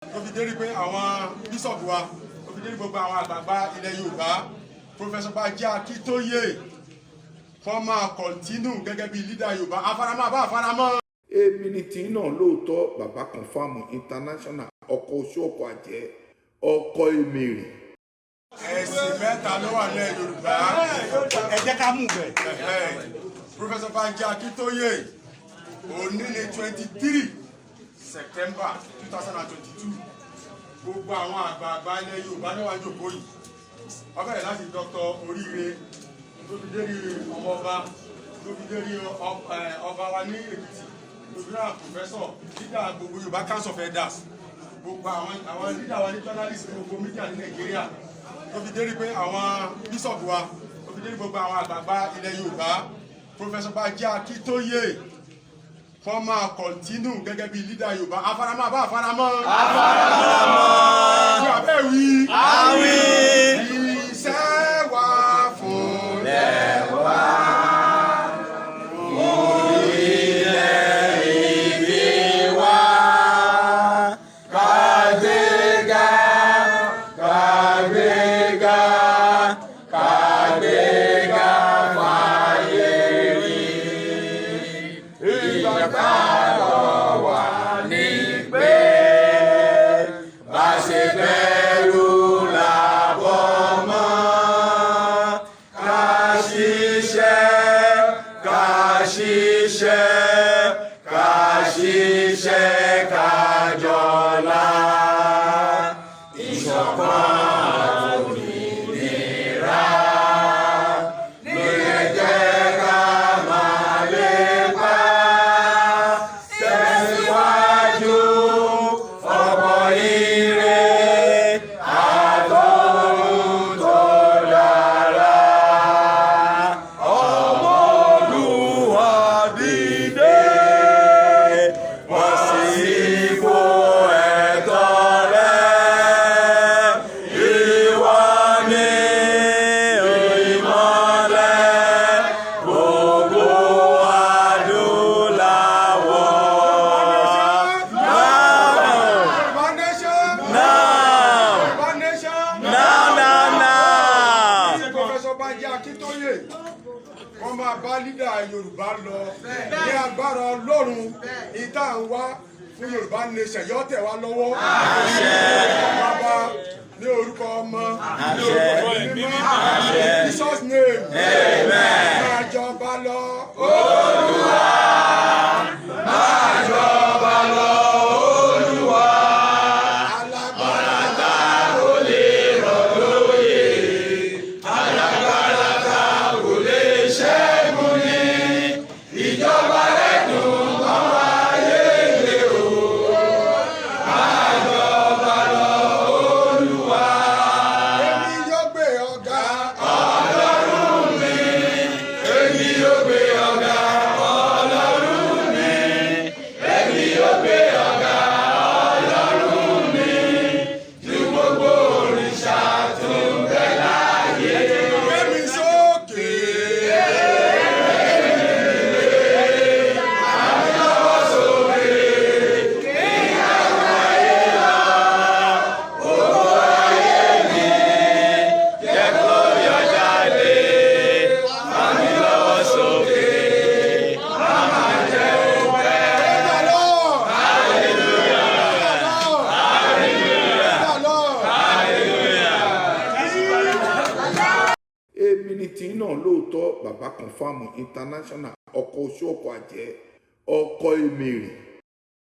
Tó fi dérí pé àwọn bíṣọ̀bù wa, tó fi dérí gbogbo àwọn àgbààgbà ilẹ̀ Yorùbá, Professor Banji Akíntóyè kọ́ máa continue gẹ́gẹ́ bí leader Yorùbá. Afaramọ́ àbá àfaramọ́. Èmi ní tí náà lóòótọ́. Bàbá Confirm International, ọkọ̀ oṣù, ọkọ̀ àjẹ́, ọkọ̀ èmèrè. Ẹ̀sìn mẹ́ta ló wà ní Yorùbá. Ẹ jẹ́ ká mú bẹ̀. Professor Banji Akíntóyè, òní ní 23 September 2022, gbogbo àwọn àgbààgbà ilẹ̀ Yorùbá náà wá jókòó yìí. Wọ́n bẹ̀rẹ̀ láti Dr. Oríire, tó fi dérí ọmọọba, tó fi dérí ọba wa ní Èkìtì, tó fi náà professor, leader gbogbo Yorùbá Council of Elders, gbogbo àwọn leader wa ní journalist, gbogbo media ní Nàìjíríà, tó fi dérí pé àwọn bíṣọ̀bù wa, tó fi dérí gbogbo àwọn àgbààgbà ilẹ̀ Yorùbá, Professor Banji Akíntóyè kọ́ máa continue gẹ́gẹ́ bí leader Yorùbá. Afaramọ́ àbá àfaramọ́. Afaramọ́. Abẹ́ wí. Àwí. Iṣẹ́ wa fún lẹ́wà. Ilẹ̀ ìbí wa, kàgbéga, kàgbéga, kàgbéga fàyè rí. Ìgbàgbọ́ wa ní pé bá ṣe bẹ̀rù làbọ̀ mọ́, ká ṣiṣẹ́, ká ṣiṣẹ́, ká ṣiṣẹ́, ká jọlá, ìṣọ̀kan òmìnira ní ẹ jẹ́ ká máa lépa, tẹ̀síwájú ọ̀pọ̀ ire àtọ̀hún tó dára. Ọmọ Olúwa, dìde, bọ́ sípò ẹ̀tọ́ rẹ. Ìwọ ni ìmọ́lẹ̀ gbogbo adúláwọ̀. Yorùbá nation. Now! Yorùbá nation. Now, now, now! Professor Banji Akíntóyè wọ́n máa bá leader Yorùbá lọ. Ní agbára Ọlọ́run, ìta ń wá fún Yorùbá nation yóò tẹ̀ wá lọ́wọ́. Bàbá, ní orúkọ Ọmọ, ní orúkọ Ẹ̀mí Mímọ́, in Jesus' name. Máa jọba lọ. Olúwa, máa jọba lọ, Olúwa. Alágbára Kò lè rọ̀ lóyè, alágbára ta kò lè ṣẹ́gun ní. Ìjọba rẹ̀ dùn mọ́ ayé lè o. Máa jọba lọ, Olúwa. Èmi yóò gbé ọ ga. Ọlọ́run mi, èmi yóò gbé ọ ga. Ọlọ́run mi, èmi yóò gbé ọ ga. Ọlọ́run mi, ju gbogbo òrìṣà tó ń bẹ láyé. Gbé mi sókè. Jẹ́ kó yọ jáde, fà mí lọ́wọ́ sókè, má má jẹ́ ó pẹ́. Praise the Lord. Hallelujah. Praise the Lord. Hallelujah. Èmi ní tí náà lóòótọ́. Bàbá Confirm International, ọkọ̀ oṣù, ọkọ̀ àjẹ́, ọkọ̀ èmèrè.